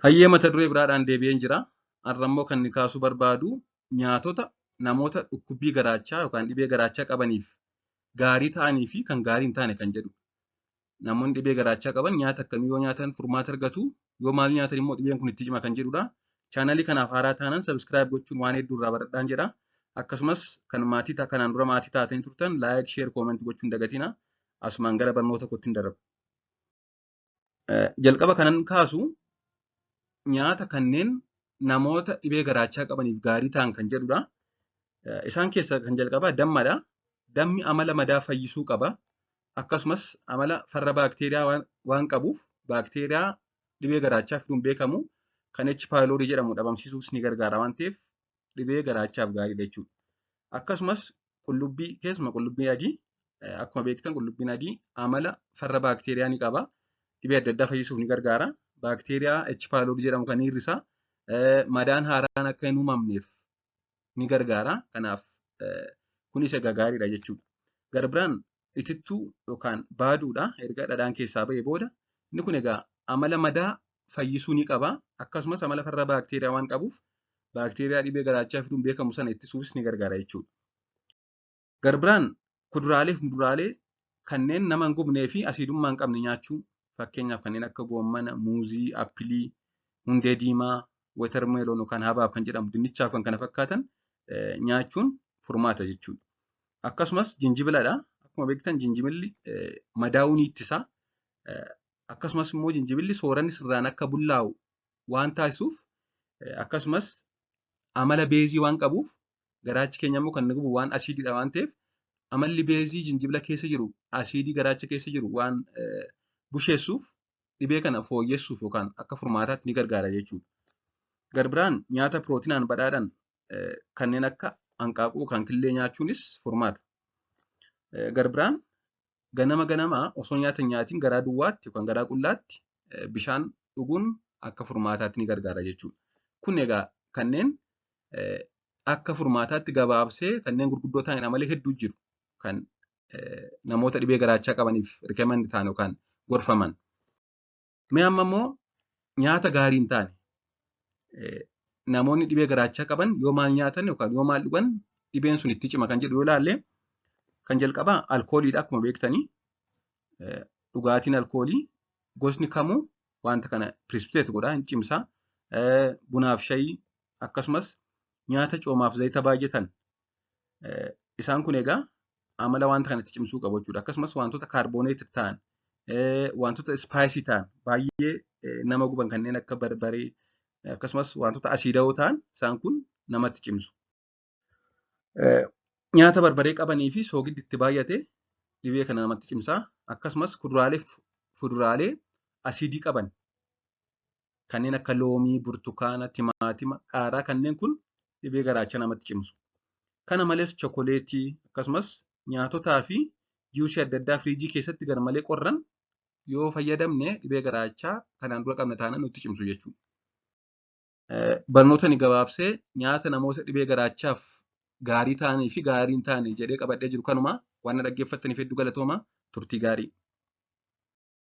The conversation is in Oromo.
Hayyee, mata duree biraadhaan deebi'een jira. Har'a immoo kan inni kaasuu barbaadu nyaatota namoota dhukkubbii garaachaa yookaan dhibee garaachaa qabaniif gaarii ta'anii fi kan gaarii hin taane kan jedhudha. Namoonni dhibee garaachaa qaban nyaata akkamii yoo nyaatan furmaata argatu, yoo maal nyaatan immoo dhibeen kun itti cima kan jedhudha. Chaanalii kanaaf haaraa taanaan subscribe gochuun waan hedduu irraa baradhaan jedha. Akkasumas kan maatii kanaan dura maatii taatanii turtan like, share, comment gochuun dagatina. Asumaan gara barnoota kootti hin darba. Jalqaba kanan kaasu nyaata kanneen namoota dhibee garaachaa qabaniif gaarii ta'an kan jedhudha. Isaan keessaa kan jalqabaa dammadha. Dammi amala madaa fayyisuu qaba. Akkasumas amala farra baakteeriyaa waan qabuuf baakteeriyaa dhibee garaachaa fiduun beekamu kan H. pylori jedhamu dhabamsiisuufis ni gargaara waan ta'eef dhibee garaachaaf gaariidha jechuudha. Akkasumas qullubbii, keessumaa qullubbii adii, akkuma beektan qullubbiin adii amala farra baakteeriyaa ni qaba. Dhibee adda addaa fayyisuuf ni gargaara. Baakteeriyaa H. pylori jedhamu kan hir'isa. Madaan haaraan akka hin uumamneef ni gargaara. Kanaaf kunis egaa gaariidha jechuudha. Gara biraan itittuu yookaan baaduudha. Erga dhadhaan keessaa ba'ee booda inni kun egaa amala madaa fayyisuu ni qaba. Akkasumas amala farra baakteeriyaa waan qabuuf baakteeriyaa dhibee garaachaa fiduun beekamu sana ittisuufis ni gargaara jechuudha. Gara biraan kuduraalee fi muduraalee kanneen nama hin gubnee fi asiidummaa hin qabne nyaachuu, fakkeenyaaf kanneen akka goommana, muuzii, appilii, hundee diimaa, watermelon yookaan habaab kan jedhamu, dinnichaaf kan kana fakkaatan nyaachuun furmaata jechuudha. Akkasumas jinjibiladha. Akkuma beektan jinjibilli madaa'uu ni ittisa. Akkasumas immoo jinjibilli sooranni sirraan akka bullaa'u waan taasisuuf, akkasumas amala beezii waan qabuuf, garaachi keenya immoo kan inni gubu waan asiidiidha waan ta'eef, amalli beezii jinjibila keessa jiru asiidii garaacha keessa jiru waan busheessuuf dhibee kana fooyyessuuf yookaan akka furmaataatti ni gargaara jechuudha. Gara biraan nyaata pirootinaan badhaadhan kanneen akka hanqaaquu yookaan killee nyaachuunis furmaata. Gara biraan ganama ganamaa osoo nyaata hin nyaatiin garaa duwwaatti yookaan garaa qullaatti bishaan dhuguun akka furmaataatti ni gargaara jechuudha. Kun egaa kanneen akka furmaataatti gabaabsee kanneen gurguddoo ta'anidha malee hedduu jiru kan namoota dhibee garaachaa qabaniif recommend ta'an yookaan gorfaman. Mee amma immoo nyaata gaarii hin taane namoonni dhibee garaachaa qaban yoo maal nyaatan yookaan yoo maal dhugan dhibeen sun itti cima kan jedhu yoo ilaalle, kan jalqabaa alkooliidha. Akkuma beektanii dhugaatiin alkoolii gosni kamuu wanta kana precipitate godha, hin cimsa. Bunaaf shayii, akkasumas nyaata coomaaf zayita baay'atan, isaan kun egaa amala wanta kanatti cimsuu qabu jechuudha. Akkasumas wantoota carbonated ta'an, wantoota spicy ta'an, baay'ee nama guban kanneen akka barbaree, akkasumas wantoota asiidawoo ta'an, isaan kun namatti cimsu. Nyaata barbaree qabanii fi soogiddi itti baay'ate dhibee kana namatti cimsa. Akkasumas kuduraalee fi fuduraalee asiidii qaban kanneen akka loomii, burtukaana, timaatima, qaaraa, kanneen kun dhibee garaachaa namatti cimsu. Kana malees chokoleetii, akkasumas nyaatotaa fi juusii adda addaa firiijii keessatti garmalee qorran yoo fayyadamne dhibee garaachaa kanaan dura qabna taanaan nutti cimsu jechuudha. Barnoota ni gabaabsee nyaata namoota dhibee garaachaaf gaarii ta'anii fi gaarii hin taane jedhee qabadhee jiru kanuma. Waan na dhaggeeffattaniif hedduu galatooma, turtii gaarii.